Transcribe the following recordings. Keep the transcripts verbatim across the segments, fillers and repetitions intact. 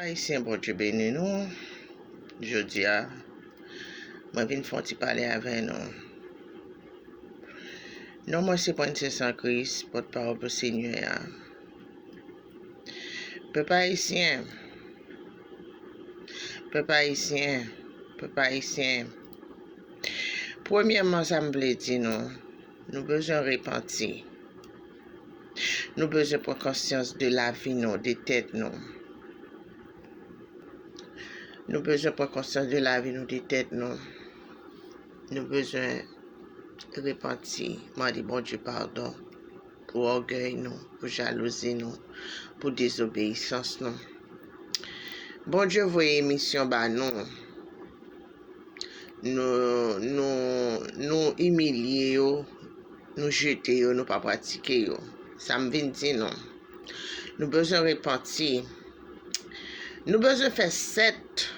Ayisyen, Bondye beni nou. Jodi a, mwen vin fè yon ti pale avè nou. Non mwen se Prensès an Kris, pòtpawòl pou Senyè a. Pèp ayisyen, pèp ayisyen, pèp ayisyen. Premyèman, sa m vle di nou, nou bezwen repanti. Nou bezwen pran konsyans de lavi nou, de tèt nou. Nou bezwen pran konsyans de lavi nou, de tèt nou. Nou bezwen repanti, mande Bondye padon pou ògèy nou, pou jalouzi nou, pou dezobeyisans nou. Bondye voye misyon ba nou. Nou, nou, nou imilye yo, nou jete yo, nou pa pratike yo. Sa m vin di nou. Nou bezwen repanti. Nou bezwen fè sèt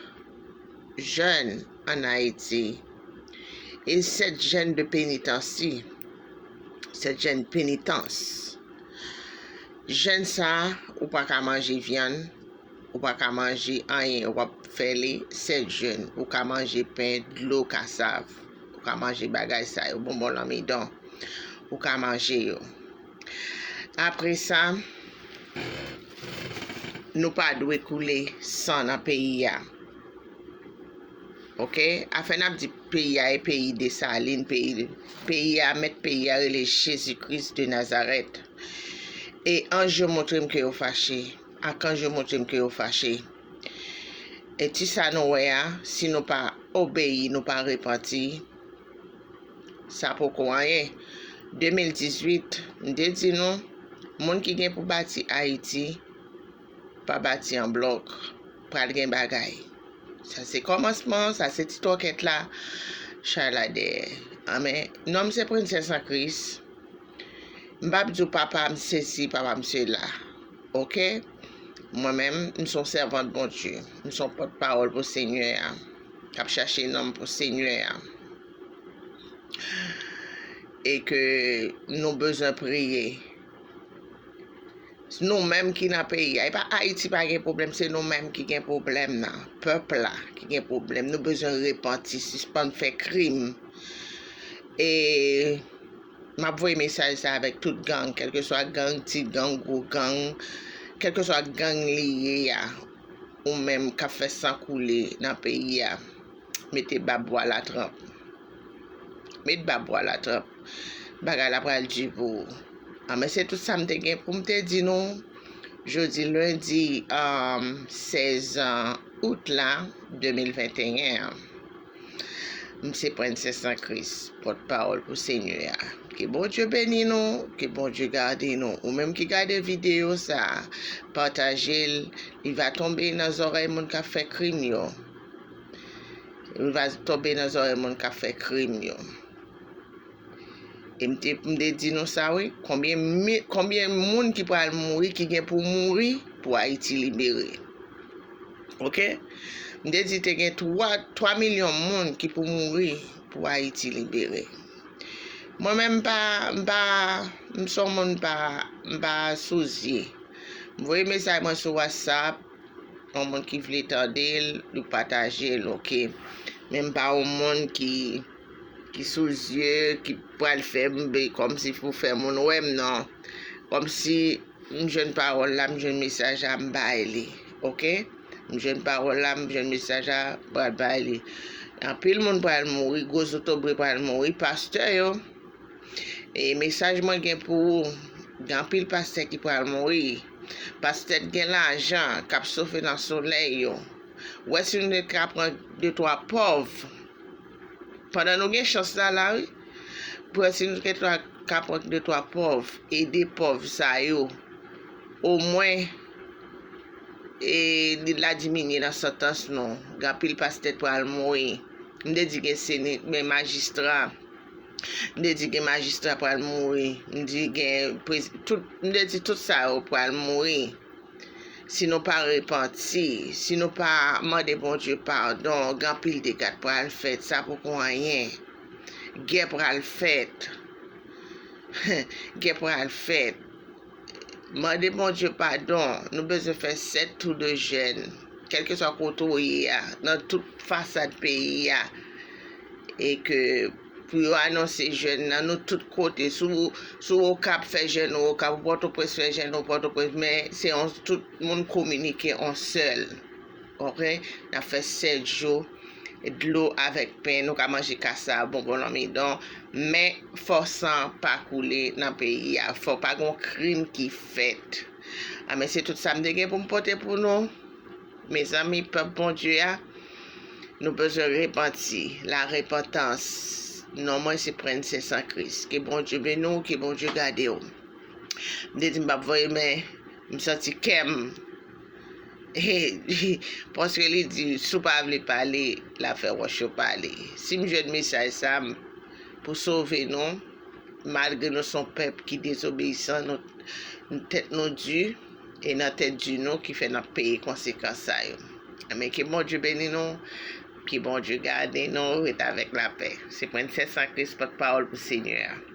jèn ann Ayiti. E sèt jèn de penitansi. Sèt jèn penitans. Jèn sa, ou pa ka manje vyann, ou pa ka manje anyen, w ap fè li sèt jèn. Ou ka manje pen, dlo, kasav. Ou ka manje bagay sa yo, bonbon lanmidon. Ou ka manje yo. Apre sa, nou pa dwe koule san nan peyi a. Oke? Afè n ap di peyi a e peyi Desalin, peyi, peyi a, mèt peyi a rele Jezi Kris de Nazarèt. E anj yo montre m ke yo fache. Akanj yo montre m ke yo fache. E ti sa nou wè a, si nou pa obeyi, nou pa repanti, sa poko anyen. De mil dizuit, m te di nou, moun ki gen pou bati Ayiti, pa bati an blòk, pral gen bagay. Sa se kòmansman, sa se ti twòkèt la, chay la dèyè. Amèn. Non m se Prensès an Kris. M p ap di w papa m sesi, papa m sela. Oke? Mwen menm, m se yon sèvant Bondye. M se yon pòtpawòl pou Senyè a, k ap chache nanm pou Senyè a. E ke nou bezwen priye. Nou menm ki nan peyi a. E pa Ayiti pa gen pwoblèm, se nou menm ki gen pwoblèm nan. Pèp la ki gen pwoblèm. Nou bezwen repanti, sispann fè krim. E m ap voye mesaj sa avèk tout gang, kèlkeswa gang, ti gang, gwo gang, kèlkeswa gang li ye a, ou menm k ap fè san koule nan peyi a, mete bab bwa latranp. Met bab bwa latranp. Bagay la pral di pou ou. Anben, se tout sa m te gen pou m te di nou jodi lendi, um, sèz out la, de mil venteyen an. M se Prensès an Kris, pòtpawòl pou Senyè a. Ke Bondye beni nou, ke Bondye gade nou. Ou menm ki gade videyo sa a, pataje l, li va tonbe nan zòrèy moun k ap fè krim yo. Li va tonbe nan zòrèy moun k ap fè krim yo. E m te, m te di nou sa, wi. Konbyen mi-, konbyen moun ki pral mouri, ki gen pou mouri pou Ayiti libere? Oke? M te di te gen twa, twa milyon moun ki pou mouri pou Ayiti libere. Mwen menm, m pa, m pa, m se yon moun pa, m pa sou zye. M voye mesaj mwen sou WhatsApp, yon moun ki vle tande l, li pataje l, oke. Men m pa yon moun ki, ki sou zye, ki pral fè m be-, kòmsi pou fè moun wè m, non. Kòmsi m jwenn pawòl la, m jwenn mesaj la, m bay li, oke? M jwenn pawòl la, m jwenn mesaj la, m pral bay li. Anpil moun pral mouri, gwo zotobre pral mouri, pastè yo. E mesaj mwen gen pou ou, gen anpil pastè ki pral mouri. Pastè k gen lajan, k ap sofe nan solèy yo. Ou wè si nou te ka pran de twa pòv. Pandan nou gen chans la la, wi. Pou wè si nou te ka pran de twa pòv, ede pòv sa yo. Omwen, e, li la diminye nan santans nou. Gen anpil pastè k pral mouri. M te di gen seni-, gen majistra. M te di gen majistra pral mouri. M di gen prez-, tout, m te di tout sa yo pral mouri. Si nou pa repanti, si nou pa mande Bondye padon, gen anpil dega k pral fèt. Sa poko anyen. Gè pral fèt. Gè pral fèt. Mande Bondye padon. Nou bezwen fè sèt tou de jèn, kèlkeswa kote w ye a, nan tout fasad peyi a. E ke pou yo anonse jèn nan, nou tout kote. Si w, si w Okap, fè jèn ou Okap, ou Pòtoprens, fè jèn ou Pòtoprens, men se yon, tout moun kominike yon sèl. Oke? N ap fè sèt jou, dlo avèk pen, nou ka manje kasa, bonbon lanmidon, men fò san pa koule nan peyi a, fò pa gen krim ki fèt. A, men se tout sa m te gen pou m pote pou nou. Mezanmi, pèp Bondye a, nou bezwen repanti. La repantans. Non mwen se Prensès an Kris. Ke Bondye beni w, ke Bondye gade w. M te di m p ap voye, men m santi kè m. Paske li di, si w pa vle pale, l ap fè wòch yo pale. Si m jwenn mesaj sa, m pou sove nou, malgre nou se yon pèp ki dezobeyisan, nou, nou tèt nou di, e nan tèt di nou ki fè n ap peye konsekans sa yo. Men ke Bondye beni nou, ke Bondye gade nou, ret avèk lapè. Se Prensès an Kris, pòtpawòl pou Senyè a.